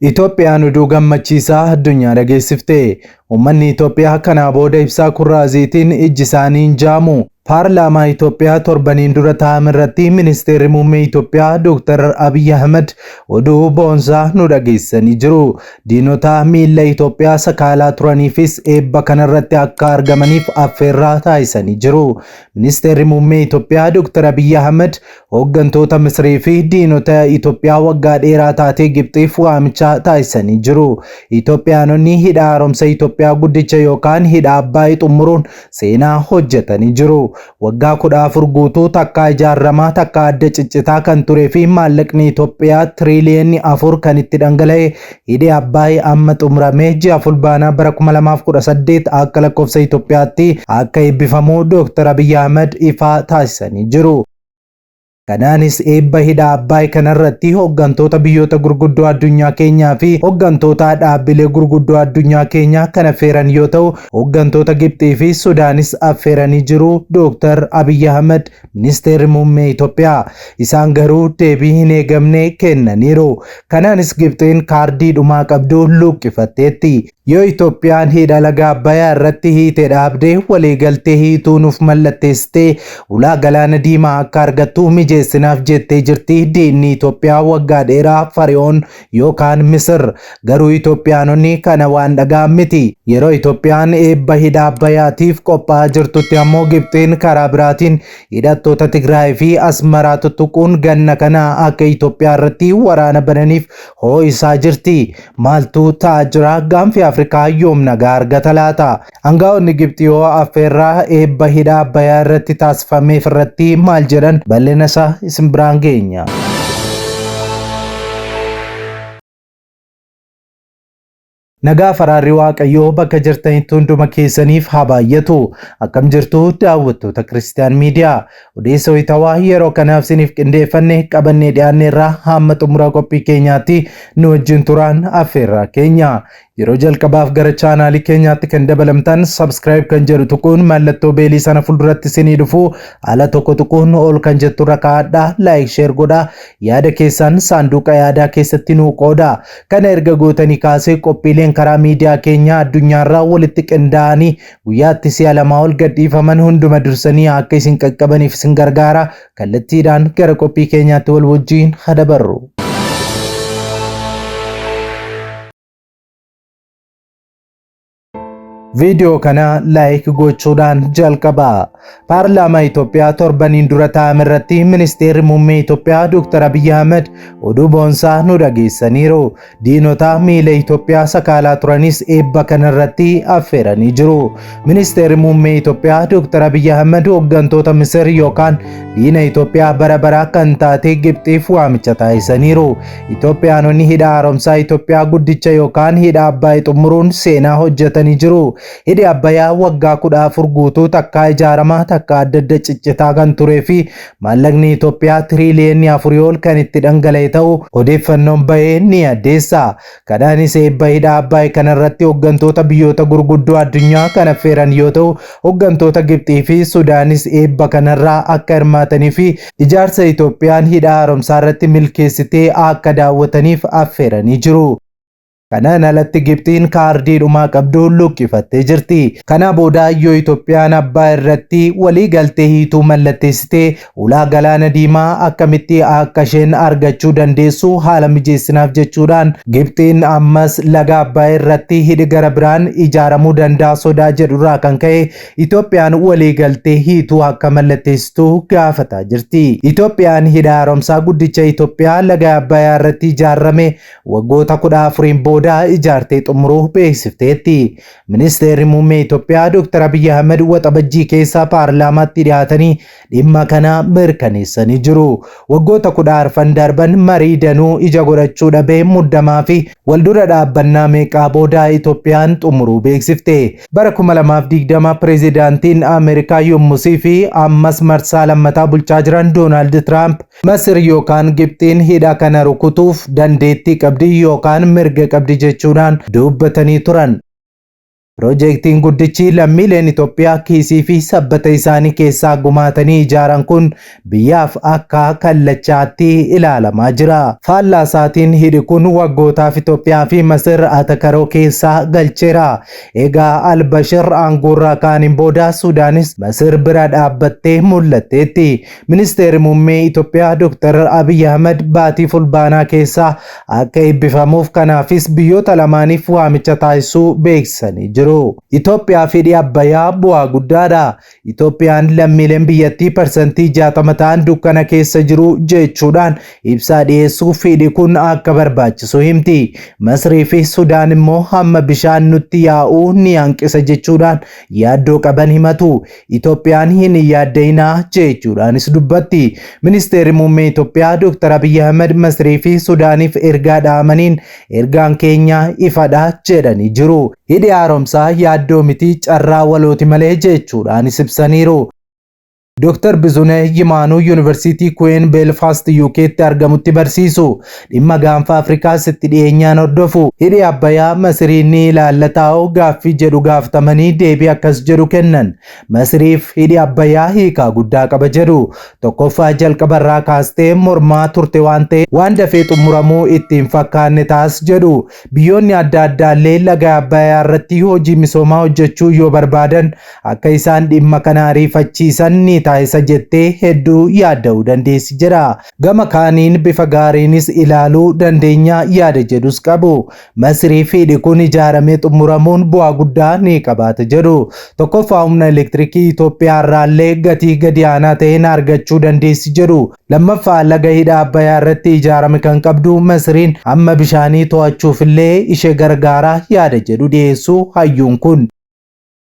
Itoophiyaan oduu gammachiisaa addunyaa dhageessifte. Uummanni Itoophiyaa kanaa booda ibsaa kurraaziitiin ijji isaanii hin jaamu. Paarlaamaa Itoophiyaa torbaniin dura taa'ame irratti Ministeerri Muummee Itoophiyaa Dooktar Abiy Ahimad oduu boonsaa nu dhageessisanii jiru. Diinota miilla Itoophiyaa sakaalaa turaniifis eebba kanarratti akka argamaniif affeerraa taasisanii jiru. Ministeerri Muummee Itoophiyaa Dooktar Abiy Ahimad Hooggantoota Misrii fi diinota Itoophiyaa waggaa dheeraa taatee Gibxiif waamicha taasisanii jiru. Itoophiyaanonni hidha haaromsa Itoophiyaa guddicha yookaan hidha Abbaay xumuruun seenaa hojjetanii jiru. Waggaa 14 guutuu takkaa ijaarramaa takkaa adda ciccitaa kan turee fi maallaqni Itoophiyaa tiriiliyoonni 4 kan itti dhangala'e hidhi Abbaay amma xumuramee ji'a Fulbaanaa bara 2018 akka lakkoofsa Itoophiyaatti akka eebbifamu Dooktar Abiy Ahimad ifaa taasisanii jiru. Kanaanis eebba hidha Abbaay kanarratti hoggantoota biyyoota gurguddoo addunyaa keenyaa fi hoggantoota dhaabbilee gurguddoo addunyaa keenyaa kan affeeran yoo ta'u, hoggantoota Gibxii fi Sudaanis affeeranii jiru Dooktar Abiy Ahimad Ministeerri Muummee Itoophiyaa. Isaan garuu deebii hin eegamne kennaniiru. Kanaanis Gibxiin kaardii dhumaa qabdu luqqifatteetti. Yoo Itoophiyaan hidha laga Abbayaa irratti hiite dhaabde waliigaltee hiituu nuuf mallatteessitee ulaa galaana diimaa akka argattu mijeessinaaf jettee jirti diinni Itoophiyaa waggaa dheeraa Fari'oon yookaan Misir. Garuu Itoophiyaanonni kana waan dhaga'an miti. Yeroo Itoophiyaan eebba hidha Abbayaatiif qophaa'aa jirtutti ammoo Gibxiin karaa biraatiin hidhattoota Tigraay fi Asmaraa tuttuquun ganna kana akka Itoophiyaa irratti waraana bananiif hoo'isaa jirti. Maaltu ta'aa jira? Gaanfi Afrikaa yoom nagaa argata laata? Angaa'onni Gibxii hoo affeerraa eebba hidha Abbayaa irratti taasifameef irratti maal jedhan? Bal'ina isaa isin biraan geenya. Nagaa faraarri Waaqayyoo bakka jirtanitti hunduma keessaniif haa baay'atu. Akkam jirtu daawwattoota Kiristiyaan Miidiyaa? Odeessa wayitawaa yeroo kanaaf isiniif qindeeffanne qabannee dhiyaanneerraa hamma xumura qophii keenyaatti nu wajjin turaan affeerraa keenya. Yeroo jalqabaaf gara chaanaalii keenyaatti kan dabalamtan subscribe kan jedhu tuquun mallattoo beelii sana fuulduratti isinii dhufu ala tokko tuquun ol kan jettu irra kaa'adhaa like share godhaa yaada keessan saanduqa yaadaa keessatti nuu qooda. Kana erga gootanii kaasee qophiileen karaa miidiyaa keenyaa addunyaarraa walitti qindaa'anii Guyyaatti si'a lamaa ol gadhiifaman hunduma dursanii akka isin qaqqabaniif isin gargaara. Kallattiidhaan gara qophii keenyaatti wal wajjiin ha dabarru. Viidiyoo kana like gochuudhaan jalqabaa. Paarlaamaa Itoophiyaa torbaniin dura taa'ame irratti ministeerri muummee Itoophiyaa Dr. Abiy Ahmed oduu boonsaa nu dhageessaniiru. Diinota miila Itoophiyaa sakaalaa turanis eebba kanarratti affeeranii jiru. Ministeerri muummee Itoophiyaa Dr. Abiy Ahmed hooggantoota Misir yookaan diina Itoophiyaa bara baraa kan taate Gibxiif waamicha taasisaniiru. Itoophiyaanonni hidha haaromsaa Itoophiyaa guddicha yookaan hidha Abbaay xumuruun seenaa hojjetanii jiru. Hidhi Abbayaa waggaa 14 guutuu takkaa ijaaramaa takkaa adda adda ciccitaa kan turee fi Maallaqni Itoophiyaa tiriiliyoonni afurii ol kan itti dhangala'e ta'uu odeeffannoon bahe ni addeessa. Kanaanis eebba hidha Abbaay kanarratti hoggantoota biyyoota gurguddoo addunyaa kan affeeran yoo ta'u, hoggantoota Gibxii fi Sudaanis eebba kanarraa akka hirmaatanii fi ijaarsa Itoophiyaan hidha haaromsaarratti milkeessitee akka daawwataniif affeeranii jiru. Kanaan alatti Gibxiin kaardii dhumaa qabdu luqqifattee jirti. Kana booda yoo Itoophiyaan abbaa irratti walii galtee hiituu mallatteessite ulaa galaana diimaa akkamitti akka isheen argachuu dandeessu haala mijeessinaaf jechuudhaan Gibxiin ammas laga Abbaay irratti hidhi gara biraan ijaaramuu danda'a sodaa jedhurraa kan ka'e Itoophiyaan walii galtee hiituu akka mallatteessitu gaafataa jirti. Itoophiyaan hidha haaromsaa guddicha Itoophiyaa laga Abbayaa irratti ijaarame waggoota 14n booda ijaartee xumuruu beeksifteetti. Ministeerri Muummee Itoophiyaa Dr. Abiyyi Ahmad Waxabajjii keessa paarlaamaatti dhiyaatanii dhimma kana mirkaneessanii jiru. Waggoota 14 darban marii danuu ija godhachuu dhabee muddamaa fi waldura dhaabbannaa meeqaa booda Itoophiyaan xumuruu beeksifte. Bara 2020 pireezidaantiin Ameerikaa yommusii fi ammas marsaa lammataa bulchaa jiran Doonaald Tiraamp Masir yookaan Gibxiin hidha kana rukutuuf dandeettii qabdi yookaan mirga qabdi jechuudhaan dubbatanii turan. Piroojeektiin guddichi lammiileen Itoophiyaa kiisii fi sabbata isaanii keessaa gumaatanii ijaaran kun biyyaaf akka kallachaatti ilaalamaa jira. Faallaa isaatiin hidhi kun waggootaaf Itoophiyaa fi Masir atakaroo keessaa galcheera. Egaa Albashir aangoorraa kaaniin booda Sudaanis Masir bira dhaabbattee mul'atteetti. Ministeerri muummee Itoophiyaa Dr. Abiy Ahmed baatii Fulbaanaa keessaa akka eebbifamuuf kanaafis biyyoota lamaaniif waamicha taasisuu beeksisanii jiru. Itoophiyaaf hidhi Abbayyaa bu'aa guddaadha. Itoophiyaan lammiileen biyyattii parsantii 60 ta'an dukkana keessa jiru jechuudhaan ibsaa dhiyeessuuf hidhi kun akka barbaachisu himti. Masrii fi Sudaan immoo hamma bishaan nutti yaa'uu ni hanqisa jechuudhaan yaaddoo qaban himatu. Itoophiyaan hin yaadda'inaa jechuudhaanis dubbatti. Ministeerri muummee Itoophiyaa Dr. Abiy Ahmed Masrii fi Sudaaniif ergaa dhaamaniin ergaan keenya ifadha jedhanii jiru. Hidhi haaromsaa yaaddoo miti carraa walooti malee jechuudhaanis ibsaniiru. Dr. Bizuneh Yimaanuu Yuunivarsiitii Queen Belfast UK'tti argamutti barsiisu. Dhimma gaanfa Afrikaas itti dhiyeenyaan hordofu. Hidhi Abbayyaa Masiriin ni ilaallataa'oo gaaffii jedhu gaafatamanii deebii akkas jedhu kennan. Masiriif hidhi Abbayyaa hiikaa guddaa qaba jedhu. Tokkoffaa jalqabarraa kaastee mormaa turte waan ta'eef waan dafee xumuramuu itti hin fakkaanne taas jedhu. Biyyoonni adda addaallee laga Abbayyaa irratti hojii misoomaa hojjechuu yoo barbaadan akka isaan dhimma kana ariifachiisan ni taasisa jettee hedduu yaadda'uu dandeessi jedha. Gama kaaniin bifa gaariinis ilaaluu dandeenya yaada jedhus qabu. Masriif hidhi kun ijaaramee xumuramuun bu'aa guddaa ni qabaata jedhu. Tokkoffaa humna elektirikii Itoophiyaa irraallee gatii gadi aanaa ta'een argachuu dandeessi jedhu. Lammaffaa laga hidha Abbayyaa irratti ijaarame kan qabdu Masriin hamma bishaanii to'achuufillee ishee gargaara yaada jedhu dhiyeessu hayyuun kun.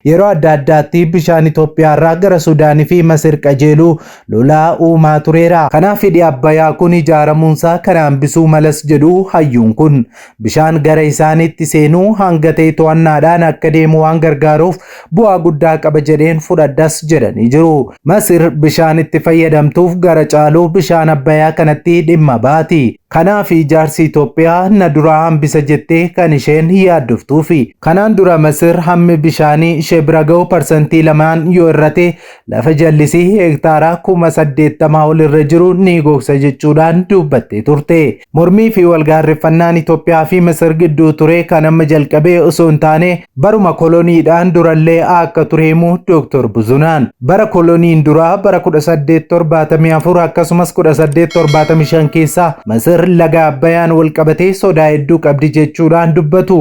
Yeroo adda addaatti bishaan Itoophiyaa irraa gara Sudaanii fi Masir qajeeluu lolaa uumaa tureera. Kanaaf hidhi Abbayyaa kun ijaaramuunsaa kana hambisuu malas jedhu hayyuun kun. Bishaan gara isaaniitti seenuu hanga ta'e to'annaadhaan akka deemu waan gargaaruuf bu'aa guddaa qaba jedheen fudhadhas jedhanii jiru. Masir bishaan itti fayyadamtuuf gara caaluu bishaan Abbayyaa kanatti dhimma baati. Kanaaf ijaarsi Itoophiyaa na duraa hambisa jettee kan isheen yaaddoftuufi. Kanaan dura Masir hammi bishaanii ishee bira ga'u parsantii 2 yoo irrate lafa jallisii heektaara 80,000 ol irra jiru ni gogsa jechuudhaan dubbattee turte. Mormii fi walgaarreffannaan Itoophiyaa fi Masir gidduu ture kan amma jalqabee osoo hin taane baruma koloniidhaan durallee akka ture himu Dr. Buzunaan. Bara koloniin duraa bara 1874 akkasumas 1875 keessa Masir laga Abbayaan walqabatee sodaa hedduu qabdi jechuudhaan dubbatu.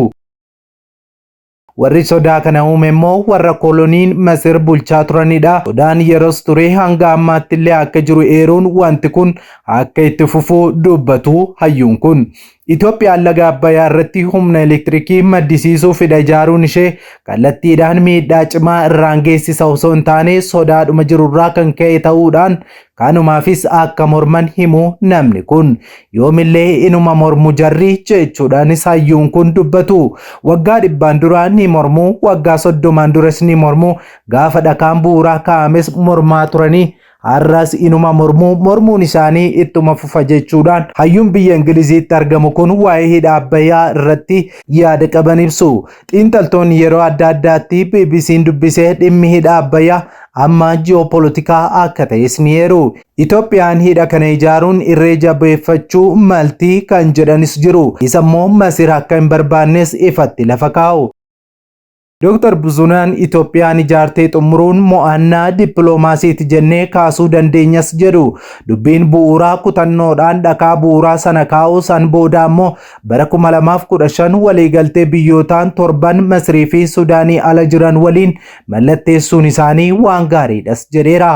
Warri sodaa kana uume immoo warra koloniin Masir bulchaa turanidha. Sodaan yeroos ture hanga ammaatti illee akka jiru eeruun wanti kun akka itti fufu dubbatu hayyuun kun. Itoophiyaan laga Abbayyaa irratti humna elektirikii maddisiisuuf hidha ijaaruun ishee kallattiidhaan miidhaa cimaa irraan geessisa osoo hin taane sodaadhuma jirurraa kan ka'e ta'uudhaan kanumaafis akka morman himu namni kun. Yoomillee inuma mormu jarri jechuudhaanis hayyuun kun dubbatu. Waggaa dhibbaan dura ni mormu, waggaa 30n duras ni mormu, gaafa dhakaan bu'uuraa kaa'ames mormaa turanii har'as inuma mormuu, mormuun isaanii ittuma fufa jechuudhaan hayyuun biyya Ingiliziitti argamu kun waa'ee hidha Abbayyaa irratti yaada qaban ibsu. Xiinxaltoonni yeroo adda addaatti BBC'n dubbise dhimmi hidha Abbayyaa amma ji'oopolotikaa akka ta'es ni eeru. Itoophiyaan hidha kana ijaaruun irree jabeeffachuu malti kan jedhanis jiru. Isa immoo Masir akka hin barbaannes ifatti lafa kaa'u. Dr. Buzunaan Itoophiyaan ijaartee xumuruun mo'annaa dippiloomaasiiti jennee kaasuu dandeenyas jedhu. Dubbiin bu'uuraa kutannoodhaan dhakaa bu'uuraa sana kaa'uu san booda ammoo bara 2015 waliigaltee biyyootaan torban Masrii fi Sudaanii ala jiran waliin mallatteessuun isaanii waan gaariidhas jedheera.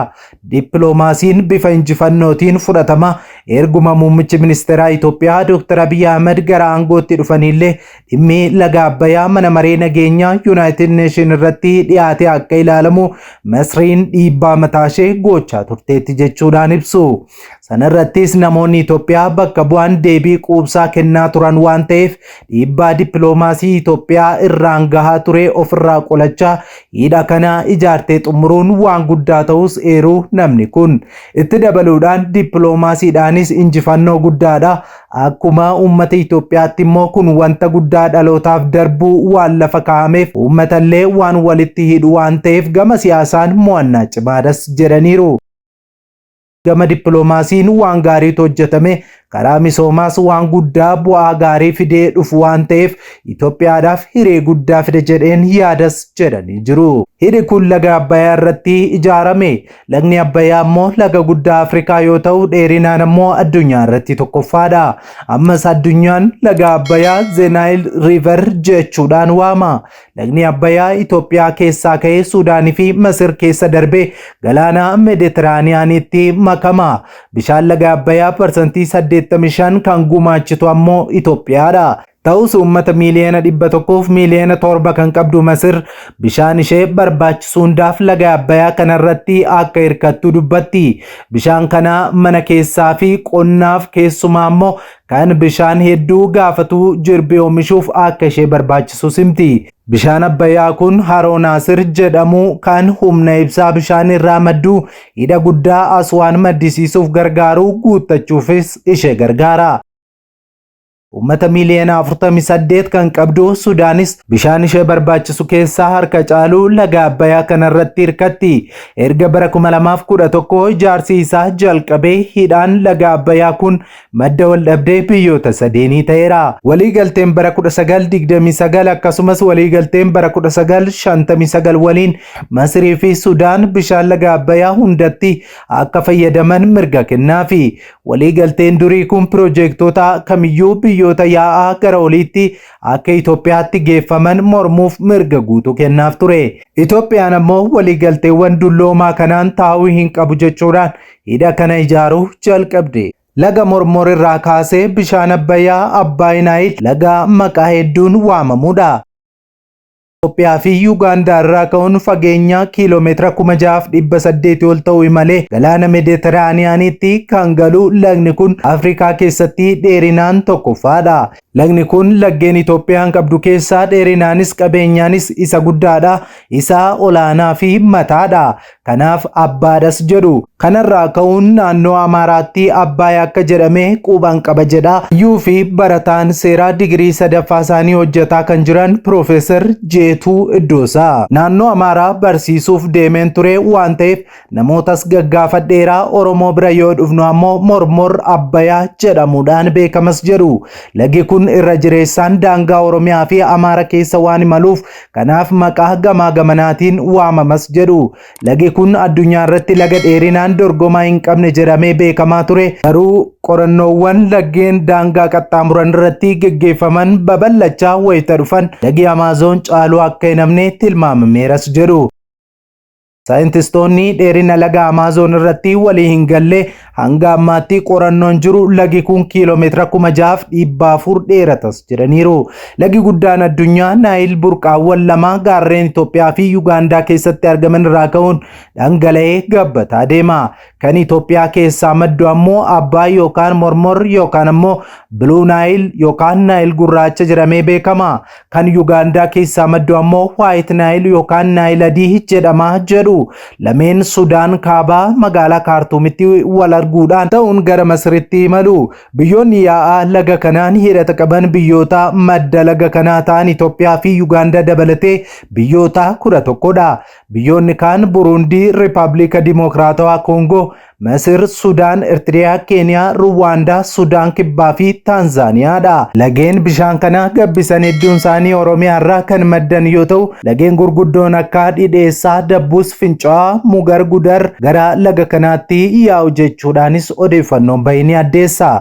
Dippiloomaasiin bifa injifannootiin fudhatama. Erguma muummichi ministeeraa Itoophiyaa Dr. Abiy Ahmed gara aangootti dhufaniillee Dhimmi laga Abbayaa mana maree nageenyaa Yuunaayitid Neeshin irratti dhiyaatee akka ilaalamu Masriin dhiibbaa mataashee gochaa turteetti jechuudhaan ibsu. Sanarrattis namoonni Itoophiyaa bakka bu'an deebii quubsaa kennaa turan waan ta'eef dhiibbaa dippiloomaasii Itoophiyaa irraan gahaa ture ofirraa qolachaa hidha kana ijaartee xumuruun waan guddaa ta'us eeruu namni kun. Itti dabaluudhaan dippiloomaasiidhaanis Kanaanis injifannoo guddaadha. Akkuma uummata Itoophiyaatti immoo kun wanta guddaa dhalootaaf darbuu waan lafa kaa'ameef uummatallee waan walitti hidhu waan ta'eef gama siyaasaan mo'annaa cimaadhas jedhaniiru. Gama dippiloomaasiin waan gaariitu hojjetame, karaa misoomaas waan guddaa bu'aa gaarii fidee dhufu waan ta'eef Itoophiyaadhaaf hiree guddaa fida jedheen yaadas jedhanii jiru. Hidhi kun laga Abbayaa irratti ijaarame. Lagni Abbayaa immoo laga guddaa Afrikaa yoo ta'u dheerinaan ammoo addunyaa irratti tokkoffaadha. Ammas addunyaan laga Abbayaa The Nile River jechuudhaan waama. Lagni Abbayaa Itoophiyaa keessaa ka'ee Suudaanii fi Masir keessa darbee galaana Meeditiraaniyaanitti makama. Bishaan laga Abbayaa parsantii 85 kan gumaachitu ammoo Itoophiyaadha. Ta'us uummata miiliyoona 100 fi miiliyoona 7 kan qabdu Masir bishaan ishee barbaachisu hundaaf laga Abbayaa kanarratti akka hirkattu dubbatti. Bishaan kana mana keessaa fi qonnaaf keessumaa ammoo kan bishaan hedduu gaafatu jirbii oomishuuf akka ishee barbaachisu simti. Bishaan Abbayyaa kun haroo Naasir jedhamu kan humna ibsaa bishaan irraa maddu hidha guddaa Aswaan maddisiisuuf gargaaru guuttachuufis ishee gargaara. Uummata miiliyoona 48 kan qabdu Sudaanis bishaan ishee barbaachisu keessaa harka caalu laga Abbayyaa kanarratti hirkatti. Erga bara 2011 ijaarsi isaa jalqabee hidhaan laga Abbayyaa kun madda waldhabdee biyyoota sadeenii ta'eera. Waliigalteen bara 1929 akkasumas waliigalteen bara 1959 waliin Masirii fi Sudaan bishaan laga Abbayyaa hundatti akka fayyadaman mirga kennaafi. Waliigalteen durii kun piroojeektoota kamiyyuu biyyoota yaa'aa gara oliitti akka Itoophiyaatti geeffaman mormuuf mirga guutuu kennaaf ture. Itoophiyaan ammoo waliigalteewwan dulloomaa kanaan taa'uu hin qabu jechuudhaan hidha kana ijaaruu jalqabde. Laga Mormor irraa kaasee bishaan Abbayyaa Abbaay Naayil laga maqaa hedduun waamamudha. Itoophiyaa fi Yuugaandaa irraa ka'uun fageenya kiiloomeetira 6,800 ol ta'u malee galaana Meeditiraaniyaanitti kan galu lagni kun Afrikaa keessatti dheerinaan tokkoffaadha. Lagni kun laggeen Itoophiyaan qabdu keessaa dheerinaanis qabeenyaanis isa guddaadha, isa olaanaa fi mataadha. Kanaaf abbaadhas jedhu. Kanarraa ka'uun naannoo Amaaraatti Abbaay akka jedhame quban qaba jedha. Hayyuu fi barataan seeraa digirii sadaffaa isaanii hojjetaa kan jiran Piroofeesar Jeetuu Iddoosaa. Naannoo Amaaraa barsiisuuf deemeen ture waan ta'eef namootas gaggaafadheera. Oromoo bira yoo dhufnu ammoo Mormor Abbayaa jedhamuudhaan beekamas jedhu. Lagi kun irra jireessaan daangaa Oromiyaa fi Amaara keessa waan imaluuf kanaaf maqaa gamaa gamanaatiin waamamas jedhu. Lagi kun addunyaa irratti laga dheerinaan dorgomaa hin qabne jedhamee beekamaa ture. Garuu qorannoowwan laggeen daangaa qaxxaamuran irratti geggeeffaman babal'achaa wayita dhufan lagi Amaazoon caaluu akka hin hafne tilmaamameeras jedhu. Saayintistoonni dheerina laga Amaazoon irratti walii hin galle. Hanga ammaatti qorannoon jiru lagi kun kiiloomeetira 6,400 dheeratas jedhaniiru. Lagi guddaan addunyaa Naayil burqaawwan lama gaarreen Itoophiyaa fi Yugaandaa keessatti argaman irraa ka'uun dhangala'ee gabbataa deema. Kan Itoophiyaa keessaa maddu ammoo Abbaay yookaan Mormor yookaan ammoo Blue Nile yookaan Naayil gurraacha jedhamee beekama. Kan Yugaandaa keessaa maddu ammoo White Nile yookaan Naayil adii jedhama jedhu. Lameen Sudaan kaabaa magaalaa Kaartuumitti wal arguudhaan ta'uun gara Masiritti imalu. Biyyoonni yaa'aa laga kanaan hidhata qaban biyyoota madda laga kanaa ta'an Itoophiyaa fi Yugaandaa dabalatee biyyoota 11dha. Biyyoonni kaan Buruundii, Riippaabilika Dimokiraatawaa Koongoo, Masir, Sudaan, Ertiriyaa, Keeniyaa, Ruwaandaa, Sudaan Kibbaa fi Taanzaaniyaadha. Lageen bishaan kana gabbisan hedduun isaanii Oromiyaa irraa kan maddan yoo ta'u, lageen gurguddoon akka Dhidheessaa, Dabbus, Fincaa'aa, Mugar, Gudar gara laga kanaatti yaa'u jechuudhaanis odeeffannoon bahe ni addeessa.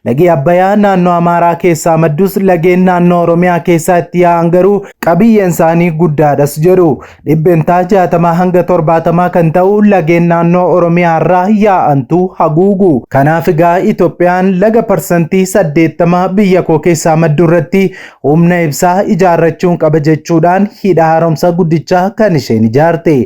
Lagi Abbayaa naannoo Amaaraa keessaa maddus lageen naannoo Oromiyaa keessaa itti yaa'an garuu qabiyyeen isaanii guddaadhas jedhu. Dhibbentaa 60 hanga 70 kan ta'u lageen naannoo Oromiyaa irraa yaa'antu haguugu. Kanaaf egaa Itoophiyaan laga parsantii 80 biyya koo keessaa maddu irratti humna ibsaa ijaarrachuun qaba jechuudhaan hidha haaromsa guddichaa kan isheen ijaarte.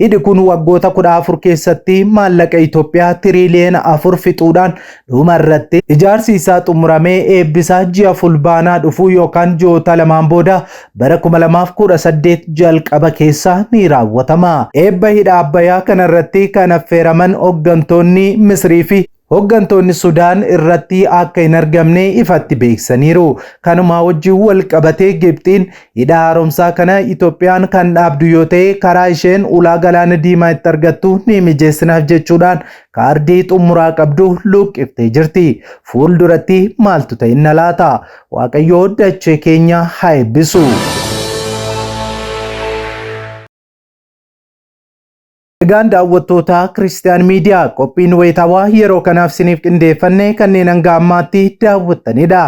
Hidhi kun waggoota 14 keessatti maallaqa Itoophiyaa tiriiliyoona 4 fixuudhaan Dhuma irratti ijaarsi isaa xumuramee eebbisaa ji'a Fulbaanaa dhufuu yookaan ji'oota lamaan booda bara 2018 jalqaba keessa ni raawwatama. Eebba hidha Abbayaa kana irratti kan affeeraman hoggantoonni Misrii fi Hoggantoonni Sudaan irratti akka hin argamne ifatti beeksisaniiru. Kanuma wajjin wal qabatee Gibxiin hidha haaromsaa kana Itoophiyaan kan dhaabdu yoo ta'e karaa isheen ulaa galaana diimaa itti argattu ni mijeessinaaf jechuudhaan kaardii xumuraa qabdu luqqiftee jirti. Fuulduratti maaltu ta'inna laata? Waaqayyoo dachee keenya haa eebbisu. Egaan daawwattoota Kiristiyaan Miidiyaa qophiin wayitaawaa yeroo kanaaf siniif qindeeffanne kanneen hanga ammaatti daawwattanidha.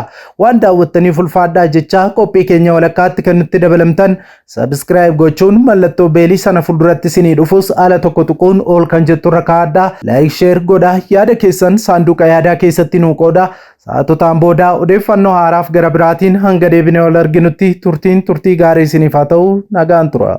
Waan daawwattaniif ulfaadhaa jechaa qophii keenya walakkaatti kan nutti dabalamtan subscribe gochuun mallattoo beelii sana fuulduratti sinii dhufus ala tokko tuquun ol kan jetturra kaa'adhaa. Like share godhaa yaada keessan saanduqa yaadaa keessatti nuu qooda. Sa'aatotaan booda odeeffannoo haaraaf gara biraatiin hanga deebinee wal arginutti turtiin turtii gaarii isiniif haa ta'u nagaan tura.